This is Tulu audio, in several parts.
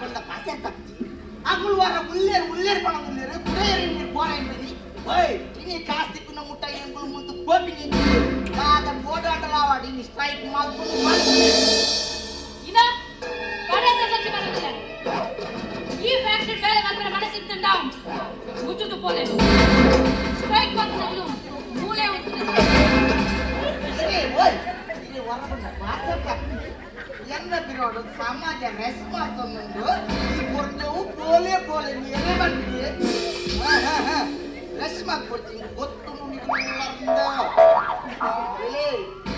ಹೊರಬಂದ ಪಾಸೆ ತಪ್ಪಿ ಅಗುಳು ವಾರ ಉಲ್ಲೇರು ಉಲ್ಲೇರು ಪಣ ಉಲ್ಲೇರು ಕುಡೆಯರು ನೀರು ಬೋರ ಎಂಬದಿ ಓಯ್ ಇನಿ ಕಾಸ್ ತಿಕ್ಕುನ ಮುಟ್ಟ ಎಂಬುದು ಮುಂದೆ ಕೋಪಿ ನಿಂತು ದಾದ ಓಡಾಟಲಾವಾಡಿ ನೀ ಸ್ಟ್ರೈಕ್ ಮಾಡ್ಕೊಂಡು ಮಾಡ್ತೀನಿ ಇದ ಕಡೆತ ಸಂಜೆ ಬರೋದಿಲ್ಲ ಈ ಫ್ಯಾಕ್ಟರಿ ಬೇರೆ ಮಲ್ಪನ ಮನಸ್ಸಿತ್ತಂಡ ಮುಚ್ಚುದು ಪೋಲೆ ಸ್ಟ್ರೈಕ್ ಬಂದವನು ಮೂಲೆ ಉಂಟು ಓಯ್ ಇನಿ ಹೊರಬಂದ ಪಾಸೆ ತಪ್ಪಿ ಎನ್ನ ಬಿರೋಡು ಸಮಾಜ ರೆಸ್ ಮಾಡ್ಕೊಂಡು ಈ ಪೊರ್ಜವು ಪೋಲೆ ಪೋಲೆ ನೀರೇ ಬಂದಿದೆ ರೆಸ್ ಮಾಡ್ಕೊಡ್ತೀನಿ ಗೊತ್ತು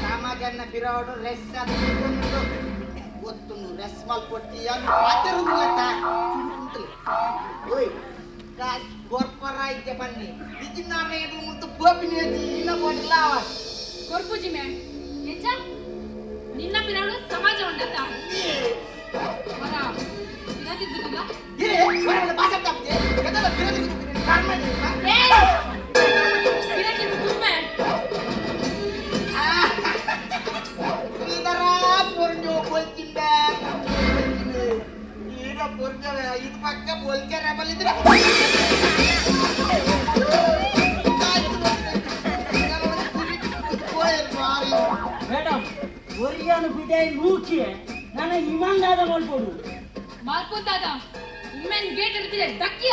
ಸಮಾಜನ ಬಿರೋಡು ರೆಸ್ ಅದು ಗೊತ್ತು ರೆಸ್ ಮಾಡ್ಕೊಡ್ತೀಯ ಪಾತಿರುವುದಿಲ್ಲ ಓಯ್ ಕಾಸ್ ಕೊರ್ಪರ ಇದ್ದೆ ಬನ್ನಿ ಇದು ನಾನು ಮುಂದೆ ಗೋಪಿನಿ ಇನ್ನ ಕೊಡಲ್ಲ ಕೊರ್ಪುಜಿ ಮೇ ಎಂಚ ನಿನ್ನ ಪಿರಾಡು ಸಮಾಜ ಉಂಡತ್ತ ಮರ ಬಿರತಿದ್ದುಲ್ಲ ಇರೇ ಹೊರಗಡೆ ಭಾಷೆ ತಪ್ಪಿದೆ ಎದೆಲ್ಲ ಬಿರತಿದ್ದು ಕರ್ಮ ಏ ಬಿರತಿದ್ದು ತುಮ್ಮೆ ಶ್ರೀಧರ ಪೊರ್ಜೋ ಬೋಲ್ತಿಂದ ಈಗ ಪೊರ್ಜ ಇದು ಪಕ್ಕ ಬೋಲ್ಚಾರ ಬಲ್ಲಿದ್ರೆ ಮೇಡಮ್ ಒರಿಯಾನು ಬಿದೆ ನೂಕಿ ನನ್ನ ಇಮಾನ್ದಾದ ಮಲ್ಪೋಡು ಮಾಲ್ಪುಂತಾದ ಉಮ್ಮೆನ್ ಗೇಟ್ ಹಿಡಿದಿದೆ ದಕ್ಕಿಯ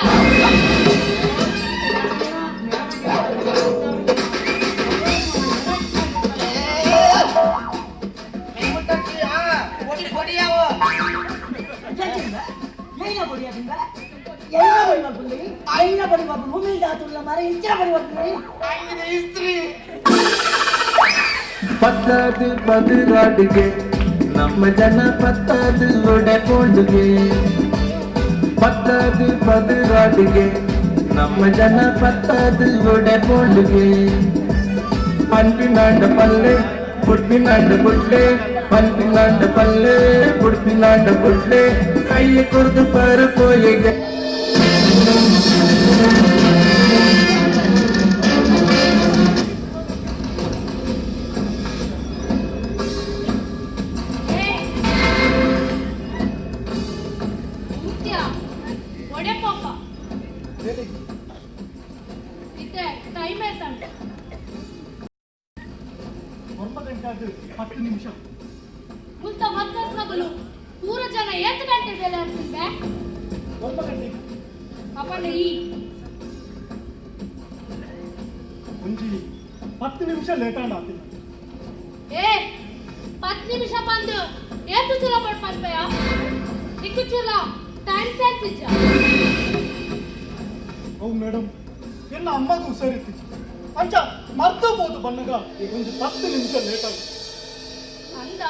ಪತ್ತದು ಪದುರಾಡಿಗೆ ನಮ್ಮ ಜನ ಪತ್ತದು ಒಡೆ ಪೋಂಡುಗೆ ಪತ್ತದು ಪದುರಾಡಿಗೆ ನಮ್ಮ ಜನ ಪತ್ತದು ಒಡೆ ಪೋಂಡುಗೆ ಪನ್ಪಿನಾಂಡ ಪಲ್ಲೆ ಪುಡ್ಪಿನಾಂಡ ಪುಡ್ಲೆ ಪನ್ಪಿನಾಂಡ ಪಲ್ಲೆ ಪುಡ್ಪಿನಾಂಡ ಪುಡ್ಲೆ ಕೈಯ ಕುರ್ದು ಪರು ಪೋಯೆಗೆ 10 ನಿಮಿಷ ಮುಲ್ತ ಮಕ್ಕಳ ಮಗಳು ಪೂರ ಜನ ಏತ್ ಗಂಟೆ ಬೇಲೆ ಆಗ್ತಿದ್ದೆ 9 ಗಂಟೆಗೆ ಅಪ್ಪನ ಈ ಒಂಜಿ 10 ನಿಮಿಷ ಲೇಟ್ ಆಂಡ್ ಆಗ್ತಿದೆ ಏ 10 ನಿಮಿಷ ಬಂದು ಏತು ಸುಲ ಪಡ್ಪಲ್ಪಯ ನಿಕ್ಕು ಚೂಲ ಟೈಮ್ ಸೆನ್ಸ್ ಇಜ್ಜ ಓ ಮೇಡಮ್ ಎನ್ನ ಅಮ್ಮಗೂ ಹುಷಾರಿತ್ತು ಅಂಚ ಮರ್ತಬಹುದು ಬನ್ನಗ ಒಂಜಿ 10 ನಿಮಿಷ ಲೇಟ್ ಆಗಿ ಅಂದ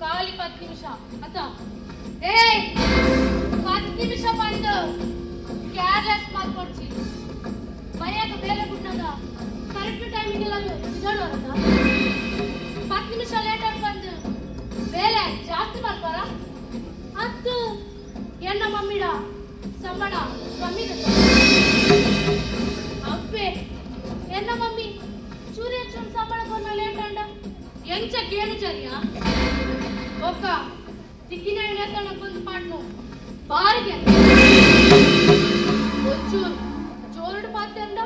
ಖಾಲಿ 10 ನಿಮಿಷ ಅತ್ತ ಏ 10 ನಿಮಿಷ ಬಂದು ಕೇರ್ಲೆಸ್ ಮಾತ್ಕೊಡ್ಚಿ ಬೈಯಾಗ ಬೇಲೆ ಬಿಟ್ನಾಗ ಕರೆಕ್ಟ್ ಟೈಮಿಗೆ ಎಲ್ಲ ನಿಜಾಡೋರತ್ತ 10 ನಿಮಿಷ ಲೇಟ್ ಆಗಿ ಬಂದು ಬೇಲೆ ಜಾಸ್ತಿ ಮಾಡ್ತಾರ ಅತ್ತು ಎನ್ನ ಮಮ್ಮಿಡ ಸಂಬಳ ಕಮ್ಮಿ ಅಪ್ಪೆ ಎನ್ನ ಮಮ್ಮಿ ಚೂರಿ ಚೂರು ಸಂಬಳ ಕೊನ್ನ ಲೇಟ್ ಅಂಡ ಎಂಚ ಕೇಳು ಚರಿಯ ಒಕ್ಕ ತಿಕ್ಕಿನ ನೇತನ ಬಂದು ಪಾಡ್ನು ಬಾರಿಗೆ ಒಂಚೂರು ಜೋರುಡು ಪಾತೆ ಅಂದ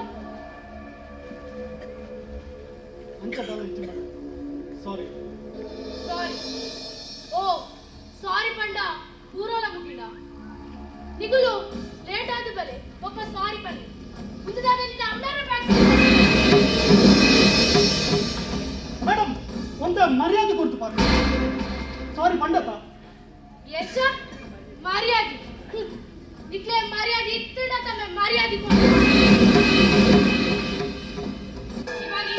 ಅಂಚ ದಾಲ ಇಜ್ಜಿ ಮೇಡಮ್ ಸಾರಿ ಸಾರಿ ಓ ಸಾರಿ ಪಂಡ ಪೂರೋಲ ಮುಗಿಡ ನಿಗುಲು ಲೇಟ್ ಆದ ಬಲೆ ಒಕ್ಕ ಸಾರಿ ಪಂಡ ಮುಂದಾದ ನಿನ್ನ ಅಮ್ಮರ ಬ್ಯಾಗ್ ಮೇಡಮ್ ಒಂದ ಮರ್ಯಾದೆ ಕೊಡ್ತು ಪಾತ್ರ ಸಾರಿ ಪಂಡತ ಎಚ್ಚ ಮರ್ಯಾದೆ ಇಟ್ಲೆ ಮರ್ಯಾದೆ ಇತ್ತಡ ತಮ್ಮ ಮರ್ಯಾದೆ ಕೊಡು ಶಿವಾನಿ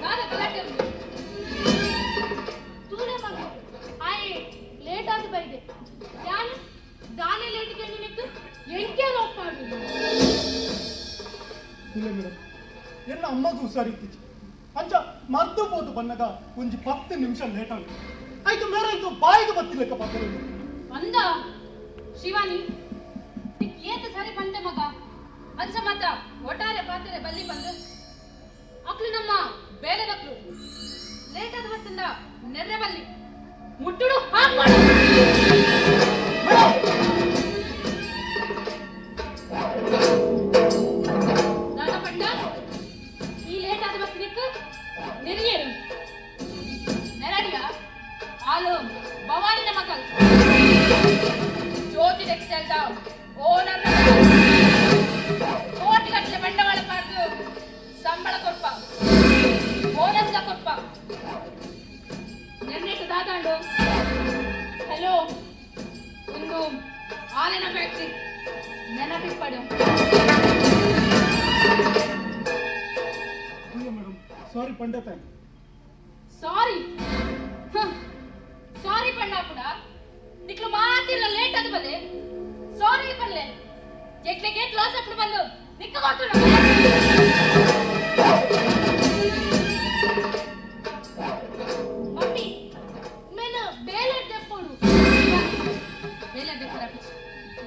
ದಾದ ಗಲಾಟೆ ಉಂಟು ತೂಲೆ ಮಗ ಆಯೆ ಲೇಟ್ ಆದ ಬೈದೆ ಯಾನು ದಾನೆ ಲೇಟ್ ಕೇಳಿ ಎಂಕೆ ರೋಪಾಡು ಇಲ್ಲ ಮೇಡಮ್ ಎನ್ನ ಅಮ್ಮಗೂ ಹುಷಾರಿತ್ತಿಚ್ಚಿ ಅಂಚ ಮರ್ತಬಹುದು ಬನ್ನಗ ಒಂಜಿ 10 ನಿಮಿಷ ಲೇಟ್ ಆಗಿ ಆಯ್ತು ಮೇರೆ ಇದು ಬಾಯಿಗೆ ಬತ್ತಿಲ್ಲಕ್ಕ ಪಾತ್ರ ಅಂದ ಶಿವಾನಿ ಏತ ಸರಿ ಬಂದೆ ಮಗ ಅಂಚ ಮಾತ್ರ ಒಟ್ಟಾರೆ ಪಾತ್ರೆ ಬಲ್ಲಿ ಬಂದು ಅಕ್ಲು ನಮ್ಮ ಬೇಲೆದಕ್ಲು ಲೇಟ್ ಆದ ಹೊತ್ತಿಂದ ನೆರ್ರೆ ಬಲ್ಲಿ ಮುಟ್ಟುಡು ಹಾಕ್ಮಾಡು. ಮೇಡಮ್ ಉಂದು ಆಲೆನ ಫ್ಯಾಕ್ಟ್ರಿ ನೆನಪಿಪ್ಪಡು. Madam sorry ಪಂಡತ. ಸಾರಿ ಸಾರಿ ಪಂಡ ಕೂಡ ನಿಕ್ಲು ಮಾತಿಲ್ಲ ಲೇಟ್ ಆದ ಬಲೆ ಸಾರಿ ಪನ್ಲೆ ಎಕ್ಲೆ ಗೇಟ್ ಲಾಸ್ ಅప్పుడు ಬಂದು ನಿಕ್ಕ ಗೊತ್ತು. ಮಮ್ಮಿ నేను బేలర్ దెప్పుడు బేలర్ దెప్పర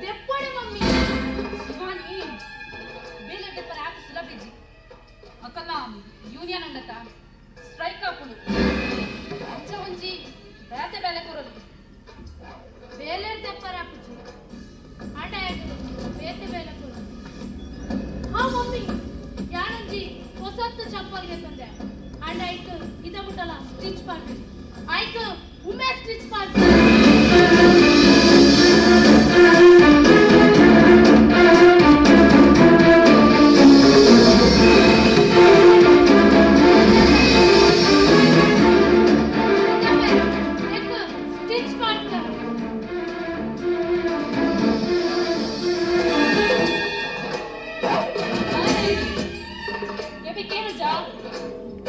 దెಪ್ಪಡೆ ಮಮ್ಮಿ ಶಿವಾನಿ ಬೇಲರ್ ದೆಪ್ಪರ ಆತ ಸುಲಭಿಜಿ ಅಕ್ಕಲ್ಲ ಯೂನಿಯನ್ ಅಂಡತ ಸ್ಟ್ರೈಕ್ ಹಾಕುಡು ಅಂಚ ಒಂಜಿ ಬೇತೆ ಬೇಲೆ ಕೊರಲು ಬೇಲೆರ್ ದೆಪ್ಪರ ಆಪುಜಿ ಅಂಡ ಬೇತೆ ಬೇಲೆ ಕೊರಲು. ಹಾ ಮಮ್ಮಿ ಯಾನಂಜಿ ಹೊಸತ್ತು ಚಪ್ಪಲ್ಗೆ ತಂದೆ ಅಂಡ ಆಯ್ತು ಇದ ಬಿಟ್ಟಲ್ಲ ಸ್ಟಿಚ್ ಪಾರ್ಟಿ ಆಯ್ತು ಉಮೆ ಸ್ಟಿಚ್ ಪಾರ್ಟಿ. ಸ್ಟಿಚ್ ಮಾಡ್ತಾರೆ. ಕೇನುಜಾ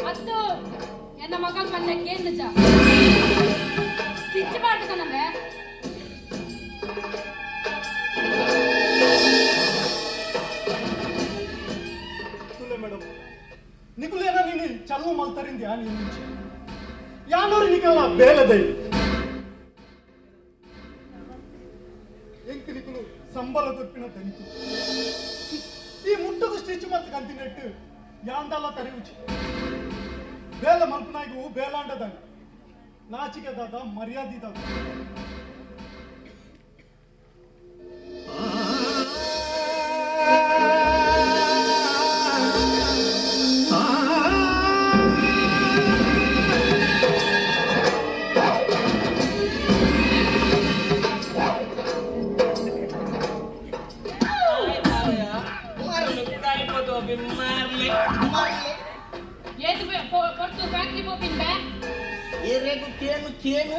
ಅತ್ತು ಎನ್ನ ಮಗಲ್ ಪಲ್ಲೆ ಕೇಂದ್ರಜಾ ಸ್ಟಿಚ್ ಮಾಡ್ತಾನಂಬೆ. ತುಲೆ ಮೇಡಮ್ ನಿಕುಲೇನ ನೀನು ಚಲುವು ಮಲ್ತರಿಂದ ನೀನು ಮುಂಚೆ ಯಾನೂರು ನಿಕಲ್ಲ ಬೇಲದೈ ಎಂಕ್ ನಿಕುಲು ಸಂಬಳ ದೊಪ್ಪಿನ ತನಿಕು ಈ ಮುಟ್ಟకు ಸ್ಟಿಚ್ ಮಲ್ತ ಕಂತಿನೆಟ್ಟು ಯಾಂದಲ್ಲ ತರಿವುಚಿ ಬೇಲ ಮಲ್ಪನಾಯಿಗೂ ಬೇಲಾಂಡದಂಗ ನಾಚಿಕೆ ದಾದ ಮರ್ಯಾದೆ ದಾದ. ಕೇನು ಕೇನು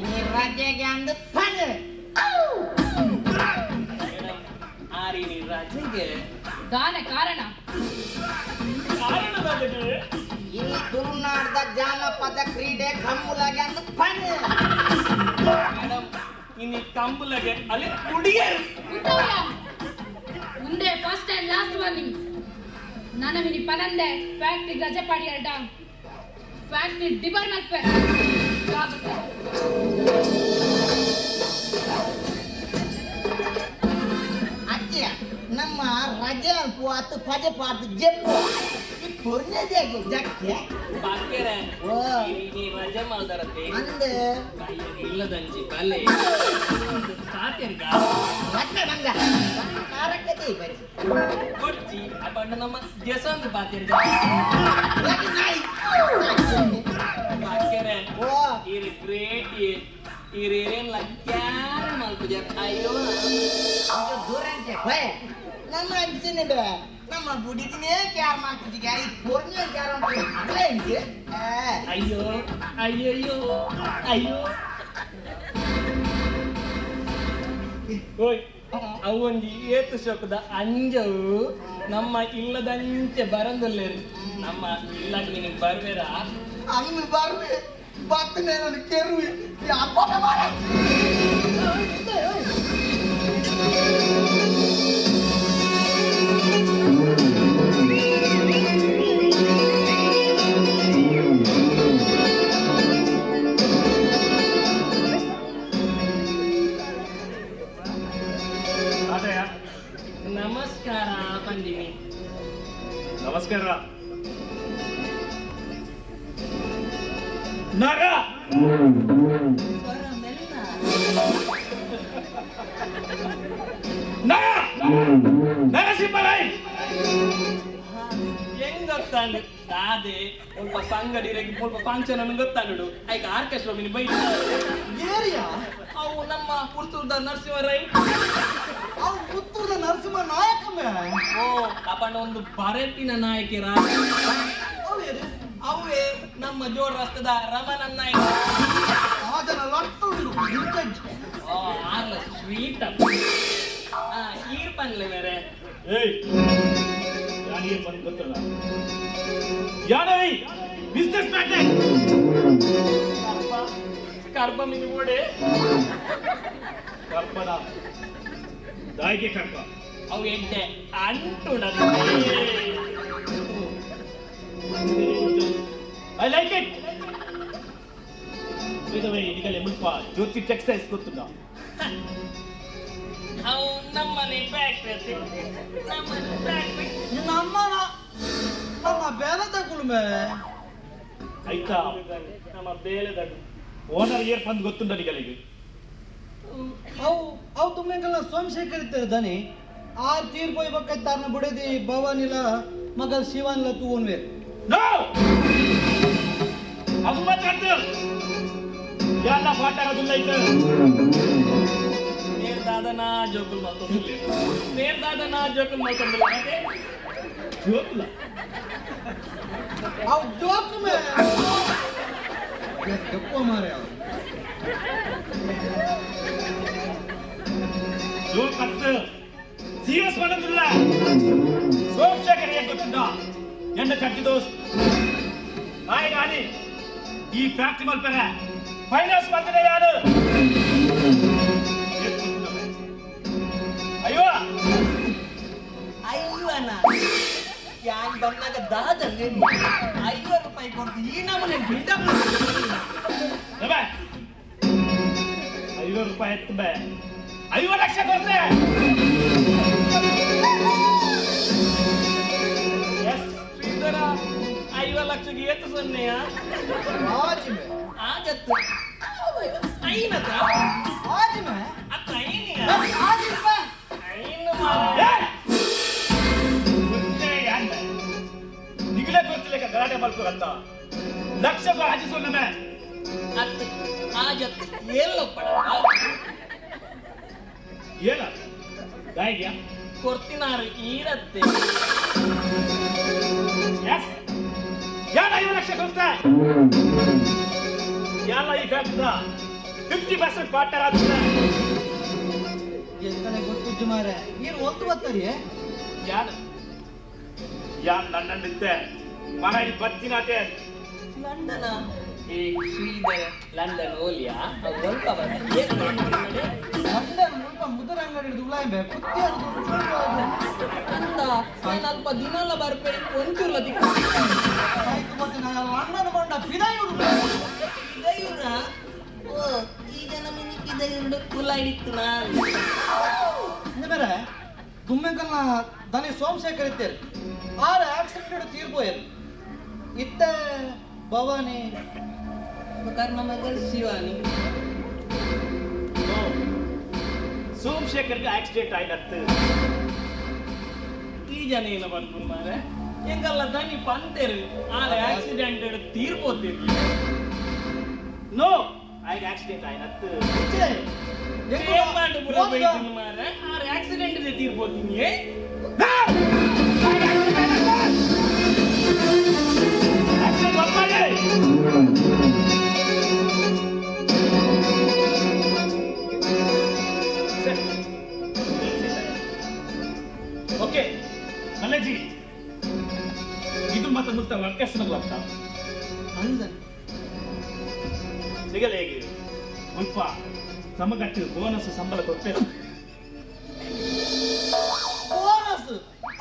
ಇನಿ ರಜೆಗೆ ಅಂದು ಪನ್ ಆರಿನಿ ರಜೆಗೆ ದಾನ ಕಾರಣ ಇನಿ ತುಳುನಾಡ್ದ ಜಾನಪದ ಕ್ರೀಡೆ ಕಂಬುಲಗೆ ಅಂದು ಪನ್. ಮೇಡಮ್ ಇನಿ ಕಂಬುಲಗೆ ಅಲ್ಲಿ ಹುಡುಗಿಯರು ಮುಂದೆ ಫಸ್ಟ್ ಅಂಡ್ ಲಾಸ್ಟ್ ವಾರ್ನಿಂಗ್. ನನ್ನ ಮಿನಿ ಪನಂದೆ ಫ್ಯಾಕ್ಟ್ರಿ ರಜೆ ಪಾಡಿಯರ್ಡ ಫ್ಯಾಕ್ಟ್ರಿ ಡಿಬರ್ ಮಲ್ಪೆ. ಅಜ್ಜಿಯ ನಮ್ಮ ರಜೆ ಅನ್ಪು ಅತ್ತು ಪಜೆ ಪಾಡ್ದು ಜೆಪ್ಪು ಈ ಪೊರ್ನೆದೇಗೆ ಜಕ್ಕೆ ಬಾಕೆರೆ ಓ ನೀ ರಜೆ ಮಲ್ದರತೆ ಅಂದೆ ಇಲ್ಲದಂಚಿ ಬಲೆ ಕಾತೆರ್ಗ ಮತ್ತೆ ಮಂಗ ಕಾರಕ್ಕತೆ ಬರಿ ಕೊಡ್ಚಿ ಅಪಂಡ ನಮ್ಮ ಜಸಂದ್ ಬಾತೆರ್ಗ ಯಾಕೆ ನಾಯಿ ಬಾಕೆರೆ ಓ ಇರ್ ಗ್ರೇಟ್ ಇರ್ ಏರೇನ್ ಲಕ್ಕ್ಯಾರ ಮಲ್ಪುಜರ್. ಅಯ್ಯೋ ಅದು ದೂರಂತೆ ಬೈ ನಮ್ಮ ಅಂಚಿನ ಬೇ ನಮ್ಮ ಬುಡಿದಿನೇ ಕ್ಯಾರ್ ಮಾಡ್ತಿದ್ದೀಗ ಈ ಪೊರ್ನೆ ಕ್ಯಾರ್ ಅಂತ ಅಲ್ಲ. ಅಯ್ಯೋ ಅಯ್ಯಯ್ಯೋ ಅಯ್ಯೋ ಓಯ್ ಅವೊಂಜಿ ಏತು ಶೋಕದ ಅಂಜವು ನಮ್ಮ ಇಲ್ಲದಂಚೆ ಬರಂದುಲ್ಲೇರು ನಮ್ಮ ಇಲ್ಲಾಗ ನಿನಗೆ ಬರ್ವೇರಾ? ಅಂಗ್ ಬರ್ವೆ ಬತ್ತನೆ ನಾನು ಕೆರುವೆ ಅಪ್ಪ ಮಾರ. ನಮಸ್ಕಾರ ಪಂದಿನಿ. ನಮಸ್ಕಾರ ನಾಗ ನಾಗ ನರಸಿಂಹರಾಯ್ ಹೆಂಗ್ ಗೊತ್ತಾಂಡು ದಾದೆ ಸ್ವಲ್ಪ ಸಂಗಡಿ ಸ್ವಲ್ಪ ಫಂಕ್ಷನ್ ಅನ್ನು ಗೊತ್ತಾಂಡು ಐಕ ಆರ್ಕೆಸ್ಟ್ರಾ ಮಿನಿ ಬೈ ಏರಿಯಾ ಅವು ನಮ್ಮ ಪುರ್ತೂರ್ದ ನರಸಿಂಹರೈ ಅವು ಪುತ್ತೂರ್ದ ನರಸಿಂಹ ನಾಯಕಮೇ. ಓ ಅಪಂಡ ಒಂದು ಬರೆಪಿನ ನಾಯಕಿರ. ನಮ್ಮ ಜೋಡ್ ರಸ್ತದ ರಮಣನ್ ನಾಯ್ಕ ಆಜನ ಲಟ್ಟುಂಡು ಓ ಆರ್ಲ ಸ್ವೀಟ್ ಆ ಈರ್ ಪನ್ಲೆ ಮೇರೆ ಏಯ್ ಯಾನ್ ಈರ್ ಪನ್ ಗೊತ್ತಲ್ಲ ಯಾನೈ ಬಿಸ್ನೆಸ್ ಮ್ಯಾಗ್ನೆಟ್ ಕರ್ಬ ಮಿನಿ ಬೋಡೆ ಕರ್ಪನ ದಾಯಿಗೆ ಕರ್ಪ ಅವು ಎಡ್ಡೆ ಅಂಟು I like it. By the way, ನಿಗಲೆ ಮುಲ್ಪ ಜ್ಯೋತಿ ಟೆಕ್ಸ್ಟೈಲ್ಸ್ ಗೊತ್ತುಂಡ ಅವು ನಮ್ಮನೆ ಫ್ಯಾಕ್ಟ್ರಿ ನಮ್ಮನೆ ಫ್ಯಾಕ್ಟ್ರಿ ನಮ್ಮನ ನಮ್ಮ ಬೇಲದ ಕುಲುಮೆ ಆಯ್ತಾ ನಮ್ಮ ಬೇಲೆದಡು ಓನರ್ ಏರ್ ಬಂದು ಗೊತ್ತುಂಡ ನಿಗಲಿಗೆ ಅವು ಅವು ತುಮ್ಮೆಂಗಲ್ಲ ಸೋಮಶೇಖರ್ ಇದ್ದಾರೆ ದನಿ ಆರ್ ತೀರ್ಪೋಯ್ ಬಕ್ಕತ್ತಾರನ ಬುಡದಿ ಭವಾನಿಲ ಮಗಲ್ ಶಿವನ್ಲ ತೂವನ್ವೇರ್ ನೋ ಅದು ಮಾತ್ರ ಯಾಲ್ಲ ಪಾಠ ಆಗೋದಿಲ್ಲ ಐತೆ ನೇರ್ದಾದನ ಜೋಕುಲ್ ಮಲ್ತೊಂದಿಲ್ಲ ನೇರ್ದಾದನ ಜೋಕುಲ್ ಮಲ್ತೊಂದಿಲ್ಲ ಮತ್ತೆ ಜೋಕುಲ ಅವು ಜೋಕ್ ಮೇ ಗಪ್ಪ ಮಾರೆ ಅವು ಜೋಕ್ ಅತ್ತ ಸೀರಿಯಸ್ ಮಾಡೋದಿಲ್ಲ ಸೋಮಶೇಖರ್ ಏನ್ ಗೊತ್ತಿದ್ದ ಎನ್ನ ಚಟ್ಟಿ ದೋಸ್ತ್ ಆಯ್ ಗಾಡಿ ಈ ಫ್ಯಾಕ್ಟ್ರಿ ಮಲ್ಪೆರೆ ಫೈನಾನ್ಸ್ ಮಾಡ್ತಾರೆ ಯಾರು ಅಯ್ಯೋ ಅಯ್ಯವನ ಯಾನ್ ಬಂದಾಗ ದಾದ 50 ರೂಪಾಯಿ ಕೊಡ್ತು ಈ ನಮೂನೆ ಬಿಲ್ಡಪ್ 50 ರೂಪಾಯಿ ಎತ್ತು ಬೇ 50 ಲಕ್ಷ ಕೊಡ್ತೆ ಎಸ್ ಶ್ರೀಧರ 50 ಲಕ್ಷಕ್ಕೆ ಏತು ಸೊನ್ನೆಯ ಆಜಿಮೆ ಆಜತ್ತು ಐನತ ಆಜಿಮೆ ಅತ್ತ ಐನಿಯ ಆಜಿಮೆ ಐನು ಮಾರಾಯ ನಿಗಲೇ ಗೊತ್ತಿಲ್ಲ ಗಲಾಟೆ ಮಲ್ಕೋಗತ್ತ ಲಕ್ಷ ಆಜಿ ಸೊನ್ನೆ ಅತ್ತು ಆಜತ್ತು ಎಲ್ಲೊಪ್ಪಡ ಏನ ಗಾಯಿಗ್ಯಾ ಕೊರ್ತಿನಾರು ಈರತ್ತೆ ಎಸ್ ಯಾರ 50 ಲಕ್ಷ ಕೊಡ್ತಾ ಯಾರ ಈ ಫ್ಯಾಕ್ಟ್ರಿದ 50% ಪಾರ್ಟ್ನರ್ ಆಗ್ತದೆ ಎಂತನೆ ಗೊತ್ತಿದ್ದು ಮಾರೆ ನೀರು ಒತ್ತು ಬರ್ತಾರಿ ಯಾರು ಯಾರು ಲಂಡನ್ ಇದ್ದೆ ಮರ ಇಲ್ಲಿ ಬತ್ತಿನಾಟೆ ಲಂಡನ ಏ ಶ್ರೀಧರ ಲಂಡನ್ ಓಲಿಯಾ ಅವು ಸ್ವಲ್ಪ ಲಂಡನ್ ಮುಲ್ಪ ಮುದುರ ಅಂಗಡಿ ಹಿಡಿದು ಉಲಾಯಂಬೆ ಕುತ್ತಿ ಅಂದ ನಾನು ಅಲ್ಪ ದಿನಲ್ಲ ಬರ್ಪೆ ಒಂಚೂರ್ಲ ದಿಕ್ಕ ಆಯ್ತು ಮತ್ತೆ ನಾನು ಲಂಡನ್ ಬಂಡ ಬಿದಾಯೂರು ಬಿದಾಯೂರ ಓ ಈಗ ನಮಗೆ ಬಿದಾಯೂರು ಕುಲ ಹಿಡಿತು ನಾನು ಬೇರೆ ಗುಮ್ಮೆಂಕಲ್ನ ದನಿ ಸೋಮಶೇಖರ್ ಇತ್ತೇರು ಆರು ಆಕ್ಸಿಡೆಂಟ್ ತೀರ್ಪೋಯರು ಇತ್ತ ಭವಾನಿ ಮಗಲ್ ಶಿವಾನಿ ಸೋಮಶೇಖರ್ಗೆ ಆಕ್ಸಿಡೆಂಟ್ ಆಯ್ತು ಈ ಜನ ಏನ ಬಂದ್ಕೊಂಡು ಮಾರೆ ಎಂಗಲ್ಲ ದನಿ ಪಂತೇರು ಆರೆ ಆಕ್ಸಿಡೆಂಟ್ ತೀರ್ಪೋತೀರಿ ನೋ ಆಯ್ತು ಆಕ್ಸಿಡೆಂಟ್ ಆಯ್ತು ಮಾರೆ ಆರೆ ಆಕ್ಸಿಡೆಂಟ್ ತೀರ್ಪೋತೀನಿ ಓಕೆ ಮಲ್ಲಜ್ಜಿ ಇದು ಮತ್ತೆ ಮುತ್ತ ವರ್ಕರ್ಸ್ನ ಗೊತ್ತಾ ಅಂದನ್ ಸಿಗಲ್ಲ ಹೇಗೆ ಮುಲ್ಪ ಸಮಗಟ್ಟು ಬೋನಸ್ ಸಂಬಳ ಕೊಟ್ಟೆ ಬೋನಸ್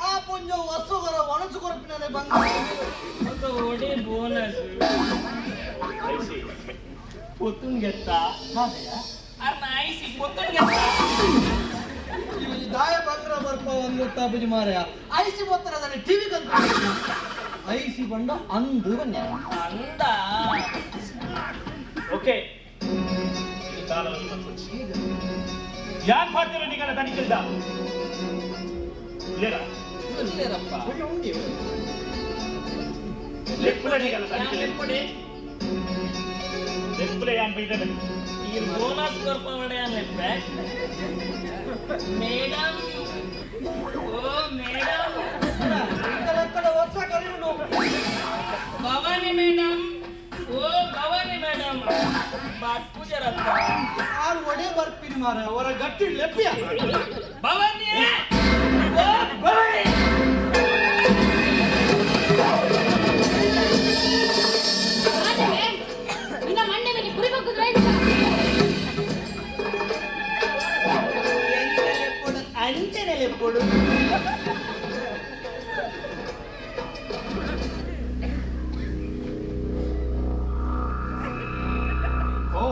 ಆ ಪುಂಜ ವಸುಗರ ಒಣಸು ಕೊರಪಿನನೆ ಬಂದ ಒಡೆ ಬೋನಸ್ ಐಸಿ ಪೊತ್ತುಂಗೆತ್ತ ಅರ್ನ ಐಸಿ ಪೊತ್ತುಂಗೆತ್ತ ಈ ದಾಯ ಬಂಗ್ರ ಬರ್ಪ ಒಂದು ಗೊತ್ತಾಪುಜಿ ಮಾರಾಯ ಐಸಿ ಬತ್ತರದಲ್ಲಿ ಟಿವಿ ಕಂತ ಐಸಿ ಬಂಡ ಅಂದು ಬನ್ಯ ಅಂದ ಓಕೆ ಯಾನ್ ಪಾತ್ರ ನಿಗಲ ತನಿಖಿಲ್ದ ಇಲ್ಲೇರಾ ಇಲ್ಲೇರಪ್ಪ ಲೆಪ್ಪುಲೆ ನಿಗಲ ತನಿಖಿಲ್ ಲೆಪ್ಪುಡೆ ಲೆಪ್ಪುಲೆ ಯಾನ್ ಬೈದ ಈ ಬೋನಸ್ ಕೊರ್ಪ ಮಡೆಯಾನ್ ಲೆಪ್ಪೆ ಮೇಡಮ್ ಓ ಮೇಡಮ್ ಎಕ್ಕಡ ವರ್ಷ ಕರೆಯುಂಡು ಭವಾನಿ ಮೇಡಮ್ ಓ ಭವಾನಿ ಮೇಡಮ್ ಬಾಪುಜರತ್ತ ಆರು ಒಡೆ ಬರ್ಪಿನಿ ಮಾರ ಅವರ ಗಟ್ಟಿ ಲೆಪ್ಪಿಯ ಭವಾನಿ ಓ ಭವಾನಿ ನಿನ್ನ ಮಂಡೆ ಮೇಲೆ ಕುರಿ ಬಗ್ಗುದ್ರ ಅಂಚನೆ ಲೆಪ್ಪುಡು ಓ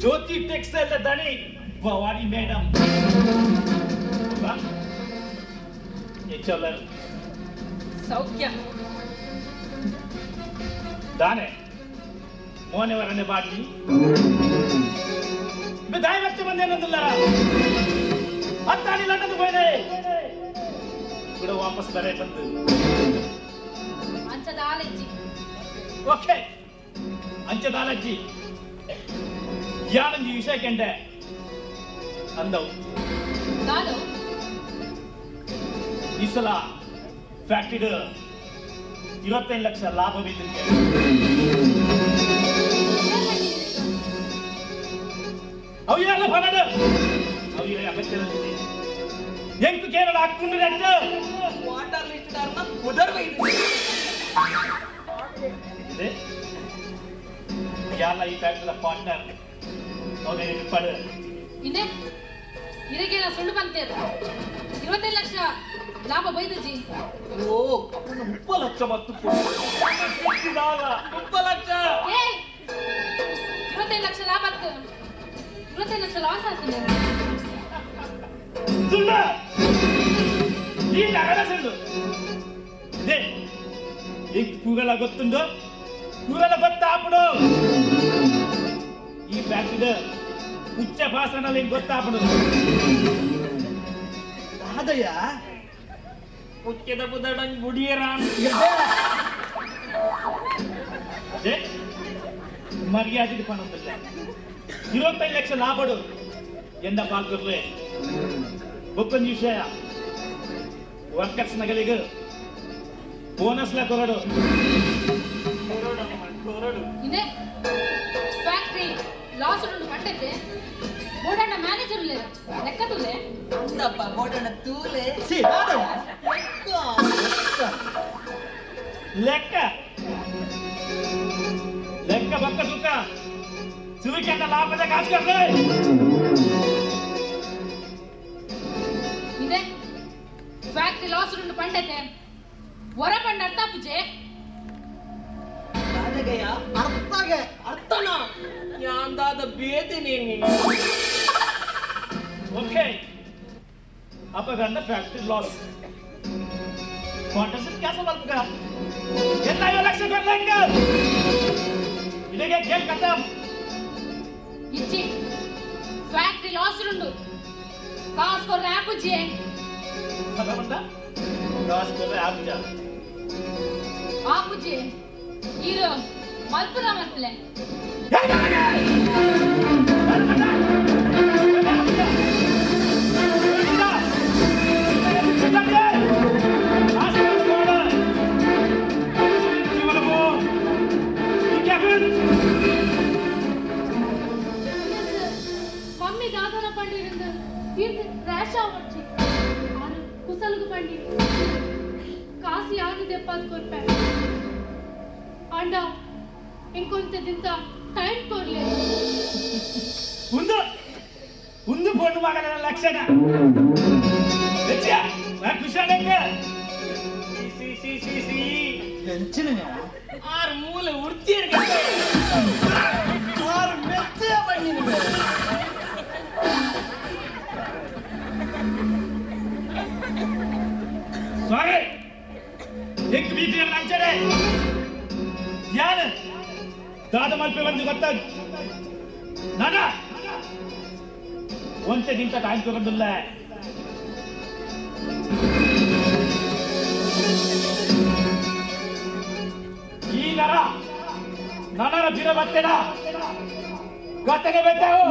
ಜ್ಯೋತಿ ಟೆಕ್ಸ್ಟೈಲ್ ದಣಿ ಭವಾನಿ ಮೇಡಮ್ ಚಲರ್ ಸೌಖ್ಯ ದಾನೆ ಮೋನೆವರನ್ನೇ ಬಾಡ್ಲಿ ದಾಯಿ ಮತ್ತೆ ಬಂದೇನಂದಿಲ್ಲ ಹತ್ತಾಡಿ ಲಂಡನ್ ಹೋಯ್ದೆ ಕೂಡ ವಾಪಸ್ ಬರೇ ಬಂದು ಅಂಚದ ಆಲಜ್ಜಿ ಓಕೆ ಅಂಚದ ಆಲಜ್ಜಿ ಯಾನೊಂಜಿ ವಿಷಯ ಕೆಂಡೆ ಅಂದವು ದಾದು ಈ ಸಲ ಫ್ಯಾಕ್ಟ್ರಿಡ್ 25 ಲಕ್ಷ ಲಾಭ ಬಿದ್ದಿದೆ. ಅವು ಎಲ್ಲ ಫಲದ ಅವು ಅಗತ್ಯ ಎಂಕು ಕೇರಳ ಹಾಕೊಂಡು ವಾಟರ್ ಲಿಸ್ಟ್ ಡಾರ್ನ ಪುದರ್ ಇದೆ ಯಾಲ ಈ ಫ್ಯಾಕ್ಟ್ರಿದ ಪಾರ್ಟ್ನರ್ ಅವ್ರಿಗೆ ಬಿಪ್ಪಾಡು ಇನ್ನೇ ಇದಕ್ಕೆಲ್ಲ ಸುಳ್ಳು ಬಂತೇರು 25 ಲಕ್ಷ ಲಾಭ ಬೈದಜಿ. ಓ ಅಪ್ಪನ 30 ಲಕ್ಷ ಮತ್ತು 30 ಲಕ್ಷ ಏ 25 ಲಕ್ಷ ಲಾಭ ಆಯ್ತು, 25 ಲಕ್ಷ ಲಾಸ್ ಆಗ್ತದೆ. ಸುಳ್ಳು ಈ ನಗರ ಸುಳ್ಳು ಇದೆ ಈಗ ಕೂಗಲ ಗೊತ್ತುಂಡು ಕೂಗಲ ಗೊತ್ತಾಪಡು ಈ ಫ್ಯಾಕ್ಟ್ರಿದ ಹುಚ್ಚ ಭಾಷಣಲ್ಲಿ ಗೊತ್ತಾಪಡು ದಾದಯ್ಯ ಹುಚ್ಚದ ಬುದಡಂಗ್ ಬುಡಿಯರಾನ್ ಅದೇ ಮರ್ಯಾದೆ ಪಣಂದಿಲ್ಲ 25 ಲಕ್ಷ ಲಾಭಡು ಎಂದ ಪಾಲ್ಗೊರ್ಲೆ ಒಪ್ಪೊಂದು ವಿಷಯ ವರ್ಕರ್ಸ್ ನಗಲಿಗ ಬೋನಸ್ ಲ ಕೊರಡು ಇನ್ನೇ ಫ್ಯಾಕ್ಟ್ರಿ ಲಾಸ್ ಉಂಡು ಪಟ್ಟೈತೆ ಬೋಡಣ್ಣ ಮ್ಯಾನೇಜರ್ ಇಲ್ಲ ಲೆಕ್ಕ ತೂಲೆ ಅಂದಪ್ಪ ಬೋಡಣ್ಣ ತೂಲೆ ಸಿ ದಾದಯ್ಯ ಲೆಕ್ಕ ಲೆಕ್ಕ ಬಕ್ಕ ಸುಖ ಸುವಿಕೆಂದ ಲಾಭದ ಕಾಸು ಕೊಡ್ಲೆ ಇದೆ ಫ್ಯಾಕ್ಟ್ರಿ ಲಾಸ್ ಉಂಡು ಪಂಡತೆ ಹೊರ ಪಂಡ ಅರ್ಥ ಪೂಜೆ ದಾದಗಯ್ಯ ಅರ್ಥಗೆ ಅರ್ಥನ ಯಾಂದಾದ ಬೇದಿನಿ ಓಕೆ ಅಪಗಂಡ ಫ್ಯಾಕ್ಟ್ರಿ ಲಾಸ್ ಪಾರ್ಟ್ನರ್ಶಿಪ್ ಕ್ಯಾನ್ಸಲ್ ಮಲ್ಪಗ ఎంత 5 ಲಕ್ಷ ಕೊಡ್ಲಂಗ ಇಲ್ಲಿಗೆ ಖೇಲ್ ಖತಮ್ ಇಚ್ಚಿ ಫ್ಯಾಕ್ಟ್ರಿ ಲಾಸ್ ಉಂಡು ಕಾಸು ಕೊರ್ರೆ ಆಪುಜಿ ಖತಮ್ ಕಾಸು ಕೊರ್ರೆ ಆಪುಜ ಆಪುಜಿ ಇರು ಮಲ್ಪುರ ಮಲ್ಪಲೆ ಮಮ್ಮಿ ದಾದನ ಪಂಡಿರಿಂದ ಇದು ರ್ಯಾಶ್ ಆವಡ್ಚಿ ಆರು ಕುಸಲ್ಗು ಪಂಡಿ ಕಾಸು ಯಾರು ದೆಪ್ಪಾದ್ ಕೊರ್ಪೆ ಅಂಡ ಇಂಕೊಂತ ದಿಂತ ಟೈಮ್ ಕೊರ್ಲೆ ಒಂದು ಒಂದು ಪೊಣ್ಣು ಮಗನ ಲಕ್ಷಣ ಖುಷಿ C C C C ಎಂಚಿನ ಆರು ಮೂಲೆ ಉರ್ತಿಯರ್ ಆರು ಮೆಚ್ಚೆ ಬನ್ನಿ ಸಾರಿ ಎಂಕ್ ಬಿ ಪಿ ಎಲ್ ಅಂಚಡೆ ಯಾರು ದಾದ ಮಲ್ಪೆ ಬಂದು ಗೊತ್ತಾಗ ನಾನ ಒಂತೆ ನಿಂತ ಟೈಮ್ ತಗೊಂಡಿಲ್ಲ ಈ ನರ ನನರ ಬಿರ ಬತ್ತೆಡ ಗತ್ತೆಗೆ ಬೆತ್ತವು.